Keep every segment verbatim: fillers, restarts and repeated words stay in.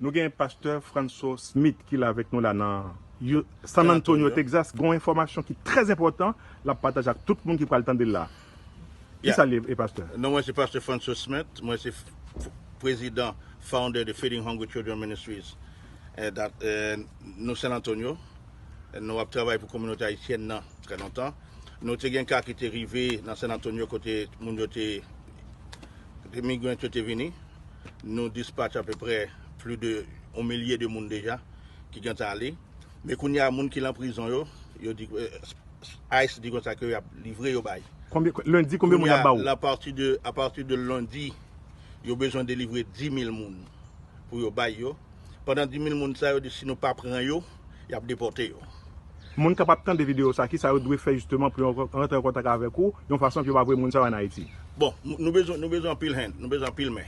Nou gen pastè Franco Smith ki la avèk nou la nan Yu- San Antonio, Texas. Gen yon enfòmasyon ki trè enpòtan, l ap pataje ak tout moun ki pral tande l la. Ki sa l ye, e pastè? Non, mwen se pastè Franco Smith. Mwen se f- f- prezidan, founder de Feeding Hungry Children Ministries. Eh, dat- eh, nou San Antonio. Eh, nou ap travay pou kominote ayisyèn nan trè lontan. Nou te gen ka ki te rive nan San Antonio kote moun yo te, kote migrant yo te vini. Nou dispatch apeprè plis de yon milye de moun deja ki gentan ale. Men kounye a, moun ki lan prizon yo, yo di, eh, ICE di konsa ke y ap livre yo bay. Konbyen, lendi, konbyen moun y ap ba ou? Apati de, apati de lendi, yo bezwen delivre dis mil moun pou yo bay yo. Pandan dis mil moun sa yo di si nou pa pran yo, y ap depòte yo. Moun k ap tande videyo sa, ki sa yo dwe fè jisteman pou yo rantre an kontak avèk ou, yon fason pou yo pa voye moun sa yo ann Ayiti? Bon, nou bezwen, nou bezwen anpil hand, nou bezwen anpil men.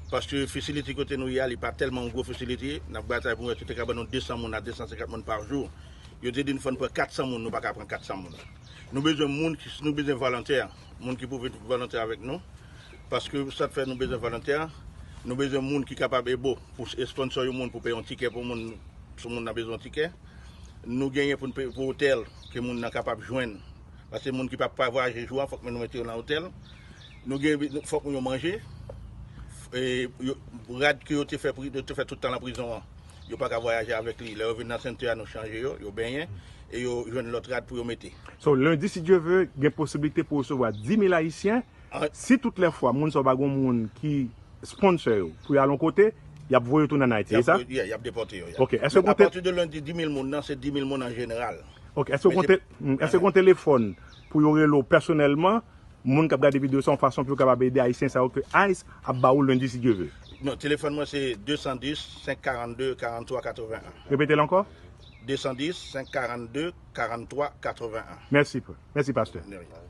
Paske fasilite kote nou ye a, li pa tèlman yon gwo fasilite. N ap batay pou nou wè si yo te ka ban nou de san moun a de san senkant moun pa jou. Yo te di n fò n pran kat san moun, nou pa ka pran kat san moun. Nou bezwen moun ki, nou bezwen volontè, moun ki pou vin volontè avèk nou. Paske sa k fè nou bezwen volontè, nou bezwen moun ki kapab ebo pou sponsor yon moun pou peye yon tikè pou moun, si moun nan bezwen yon tikè. Nou genyen pou n peye pou otèl ke moun nan kapab jwenn. Paske moun ki pa, pa vwayaje jou a, fòk nou mete yo nan otèl. Nou gen, fòk moun yo manje. E, yo, rad ke yo te fè, pri- yo te fè tout tan nan prizon an, yo pa ka vwayaje avèk li. Lè yo vin nan sentè a, nou chanje yo, yo benyen, e yo jwenn lòt rad pou yo mete. So, lendi, si Dye ve, gen posiblite pou resevwa dis mil Ayisyen. Si tout lè fwa moun sa yo pa gen moun ki sponsor yo pou y al yon kote, y ap voye yo tounen ann Ayiti, se sa? Y ap depòte yo. Ok, èske gon te- Apati de lendi, dis mil moun nan, se dis mil moun an jeneral. Ok, èske gon te- hmm, èske gon telefòn pou yo rele w pèsonèlman, moun k ap gade videyo sa, yon fason pou yo kapab ede Ayisyen sa yo ke ICE ap ba ou lendi, si Dye ve? Non, telefòn mwen se de san dis, senk karannde, karanntwa katrevenn. Repete l ankò. De san dis, senk karannde, karanntwa katrevenn. Mèsi, mèsi, pastè. De rien.